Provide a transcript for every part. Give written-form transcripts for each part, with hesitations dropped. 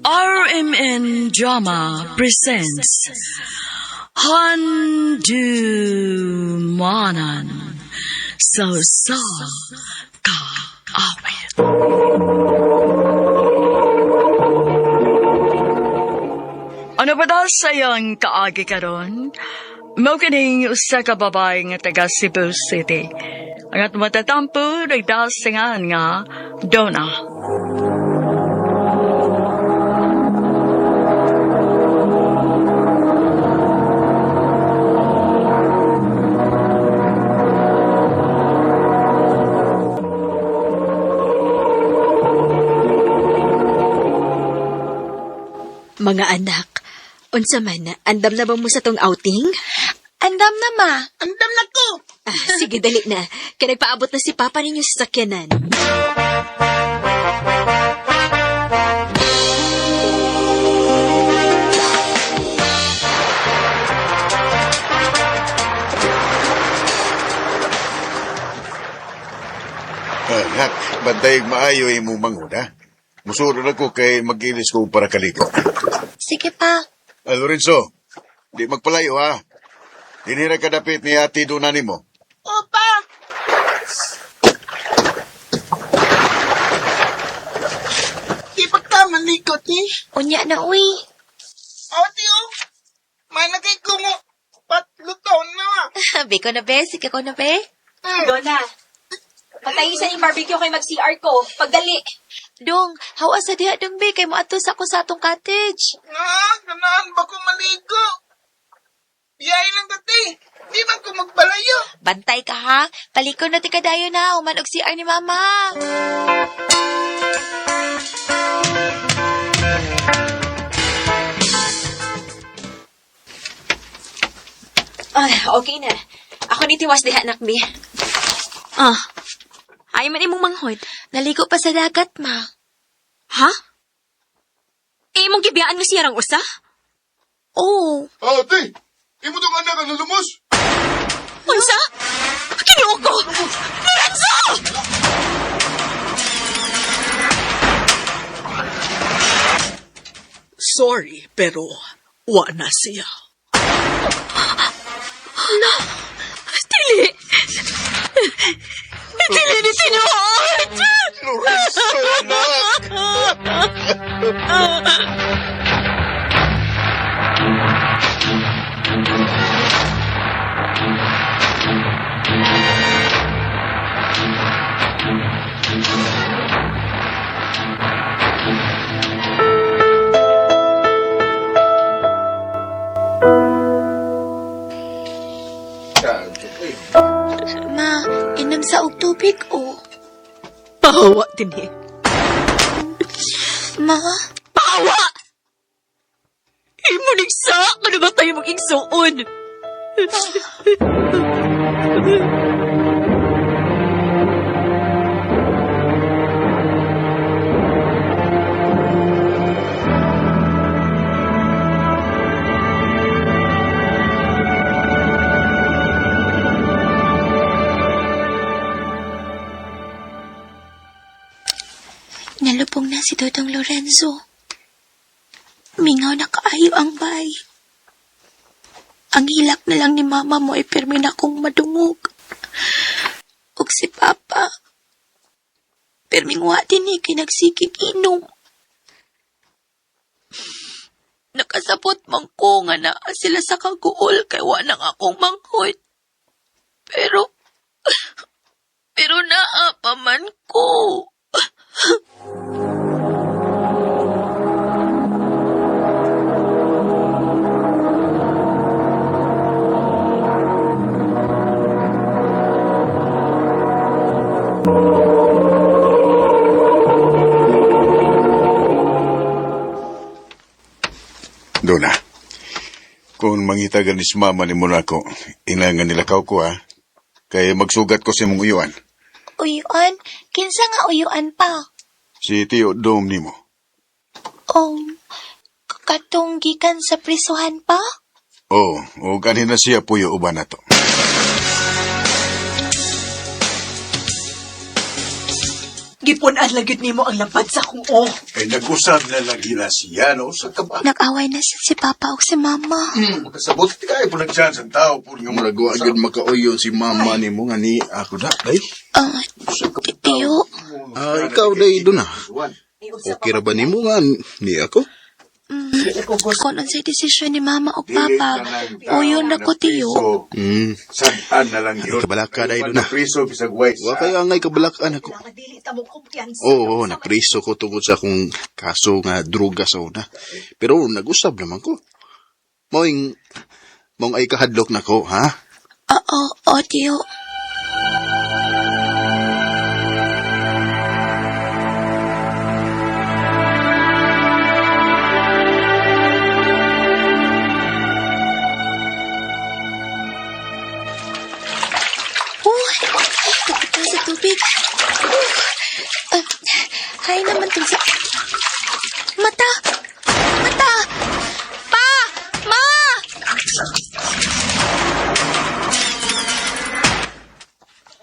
RMN Drama presents Handumanan sa Usa Ka Awit. Ano ba daw sa iyong kaagi karon? Mao kining usa ka babae nga taga Cebu City. Ang at matatampo nagdasingan nga Donna. Mga anak, unsa man, andam na ba mo sa tong outing? Andam na, ma. Andam na ko. Ah, sige, dali na. Kaya nagpaabot na si Papa ninyo sa sakyanan. Anak, bantay maayo imong manghud, ha? Musulod ako kay magilis ko para kaliko. Sige pa. Ah, Lorenzo, di magpalayo, ha? Dinira ka dapit ni Ate Dona nimo. Opa! Di pa ka malikot eh. Unya na, uy. Ate oh. May nagay ko mo. Patluton na. Biko na, be. Sige ko na, be. Donna, patayin sa ning barbecue kay mag-CR ko. Pagdali. Dong, hawa sa diha, dong, be. Kay moadto sa ako sa atong cottage. Nga, ganahan ba ko maligo? Biyay lang kati. Di ba ko magbalayo? Bantay ka, ha? Paliko na ti kadayo na. Human og CR ni mama. Ay, okay na. Ako ni tiwas diha, anak mi. Ah, ay man imong manghod. Naligo pa sa dagat, ma. Ha? Imong gibiyaan mo siya rang usa? Oo. Ate, imo tong anak ang nalumos. Unsa? Kinuo ko! Lorenzo! Sorry, pero wa na siya. Dili! Dili ni tinuod! Lorenzo, anak! Ma, inom sa og tubig, oh. Pahawa din eh. Ma, Pahawa! Imo nigsa! Ano ba tayo mong igsuon? Nalubong na si Dodong Lorenzo. Mingaw na kaayo ang bay. Ang hilak na lang ni mama mo ay pirmi na akong madungog. Ug si Papa, pirming wa din eh, kay nagsigig inom. Nakasabot man ko nga naa sila sa kaguol kay wa nang akong manghod. Pero, pero naa pa man ko. Dona, kung mangita ganis mama ni mo na ako, inangan nilakaw ko, ha? Kaya magsugat ko sa imong uyuan. Uyuan? Kinsa nga uyuan pa? Si Tio Dom nimo. Katong gikan sa prisuhan pa? Oo, o ganin na siya puyo uban na to. Gipunan lang gyud nimo ang lapad sa akong o. Ay, nag-usab na lagi na siya, no? Sa kaba. Nag-away na siya si Papa o si Mama. Makasabot ka, po nag-chance ang tao po nga Murag wa gyud makauyon si mama nimo nga ni ako na day. Ah, tiyo, Ah, ikaw day doon ah. Okay ra ba nimo nga ni ako? kung unsay desisyon ni Mama o Papa, uyon na ko, tiyo. Saan na lang yun. Kabalaka day doon ah. Priso, bisag wise. Wa kayo angay kabalakan ako. Nga dili ta mo kumpiyansa. Oo, napriso ko tungod sa akong kaso nga droga sa una. Pero nag-usab naman ko. Moing, mong ay kahadlok na ko, ha? Oo, oo, tiyo. Uy, kapit na sa tubig. Uh, hay naman tong sa... Mata! Mata! Pa! Ma!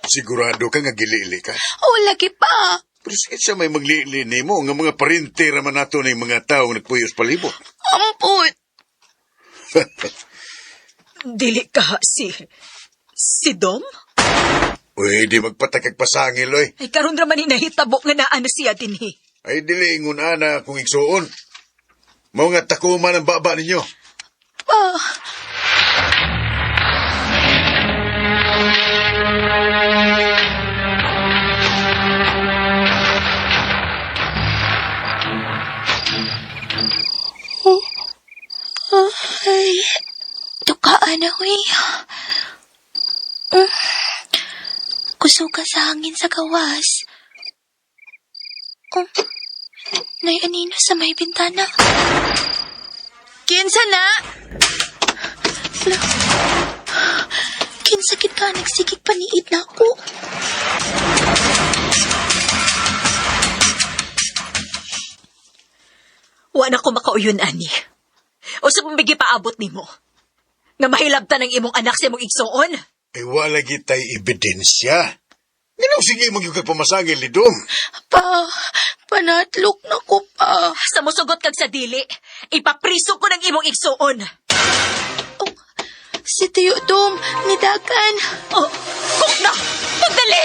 Sigurado ka nga gilili ka. Oh, lagi pa! Pero sige siya may maglili nimo nga mga parente raman nato ng mga tao nagpuyos palibot. Ampun! Dili ka si Dom? Uy, di magpatakag pasangil, oy. Ay karon ra man ni nahitabo nga naa na siya dinhi. Ay, dili ingon ana kung igsuon. Mao nga takuma ng baba ninyo. Pa! Ay, tukaan na, uy. Mm. Kusog ka sa hangin sa gawas. Oh, nay anino sa may bintana. Kinsa na? Hala. Kinsa kit ka nagsigig paniid na ako. Wa na ko makauyon ani. O sa pambigi paabot nimo. Nga mahilabtan ang imong anak sa imong igsuon. Ay, wala gitay ebidensya. Nganong sige magyug kag pamasangil ni Dom. Pa, panatlok na ko pa. Sa mosugot kag sa dili, ipapriso ko ng imong igsuon. Oh, si Tio Dom, nidagan. Oh, kuk na! Pagdali!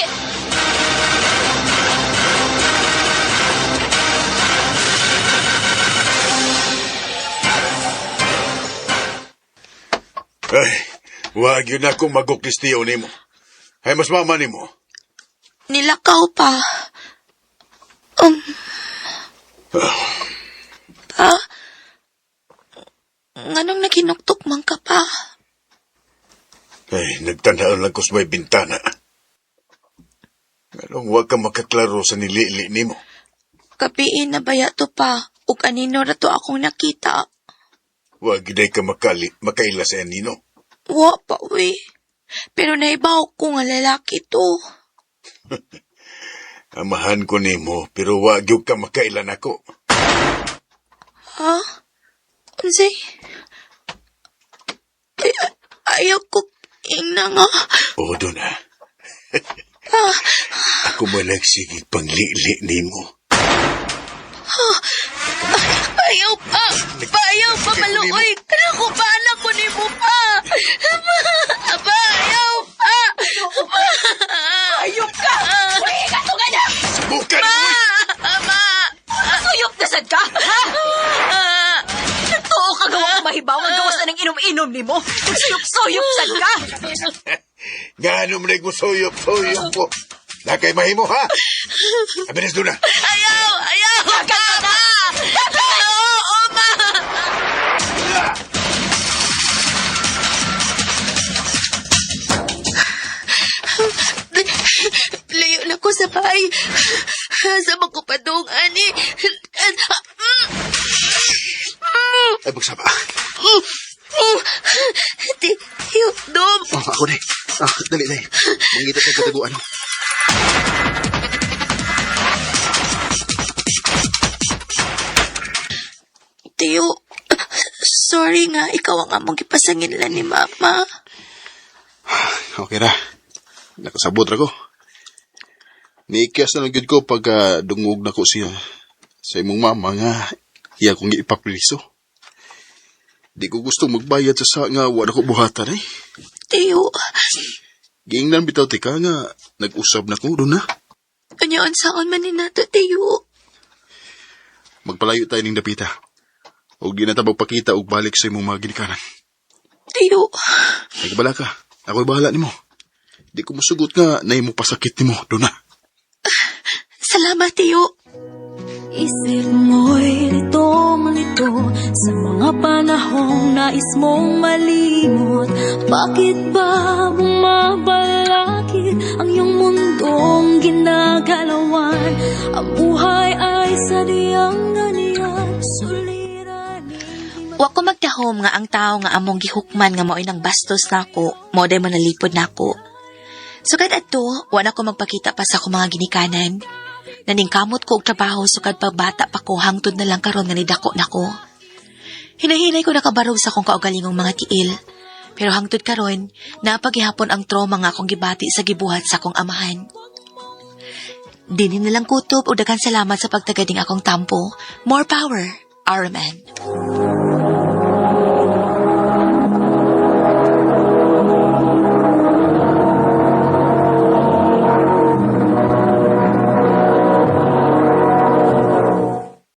Ay, wag yun ako maguklistiyo nimo. Ay, mas mama nimo. Nilakaw pa. Pa, nganong naginuktok man ka pa? Ay, nagtandaan lang ko sa may bintana. Nganong wag ka makaklaro sa nilili nimo. Kapiin na baya to pa, ug anino ra to akong nakita. Wag giday ka makali, makaila sa anino. Wa pa, uy. Pero naibaw ko nga lalaki to. Amahan ko nimo, pero wag gyud ka makaila nako. Ha? Unsay? Ay, ayaw ko ingna nga. Oo, doon ah. Ako man nagsigig panglili nimo. Ayaw pa! Ayaw pa, maluoy! Kana ko pa, anak ko ni mo pa! Pa! Ayaw pa! Pa! Ayop ka! Uy, katungan na! Bukan mo! Ma! Suyop na sad ka! Ha? Nagtuo ka gawa ko mahibaw ang gawas na ng inom-inom nimo. Nagsuyop-suyop sad ka! Nga ano man ko suyop-suyop ko. Nakay mahimo ha? Abinis doon na. Ayaw! Ayaw! Pa! Ma! Oo, ma! Layo na ko sa bahay. Sa makupadong, ani. Ay, bagsaba. Tiyo, Dom. Oh, ako na. Ah, dali, dali. Mangita sa kataguan. Tiyo, sorry nga, ikaw ang among gipasangin lang ni Mama. Okay ra. Nakasabot ra ko. Niikyas na lang gyud ko pagka dungog na ko siya sa imong mama nga iya kong ipapriso. Di ko gusto magbayad sa sa nga wala ko buhatan eh. Tiyo, Giingnan bitaw tika nga nag-usab na ko doon na. unya unsaon man ni nato, Tiyo. Magpalayo tayo ning dapita. Og di na ta magpakita og balik sa imong mga ginikanan. Tiyo, Nagbala ka. Ako'y bahala nimo. Di ko musugot nga na imo pasakit nimo doon na. Salamat, Tiyo. Isip mo'y litong-lito sa mga panahong nais mong malimot. Bakit ba bumabalakid ang iyong mundong ginagalawan? Ang buhay ay sadyang ganyan, suliranin. Wa ko magdahom nga ang tao nga among gihukman nga mao'y nang bastos nako, mao day manalipod nako. Sukad adto, wa na ko magpakita pa sa akong mga ginikanan. Naningkamot ko og trabaho sukad pagbata pa ko hangtod na lang karon nga nidako na ko. Hinahinay ko nakabarog sa akong kaugalingong mga tiil. Pero hangtod karon, napagihapon ang trauma nga akong gibati sa gibuhat sa akong amahan. Dini na lang kutob o daghan salamat sa pagtagading akong tampo. More power, RMN.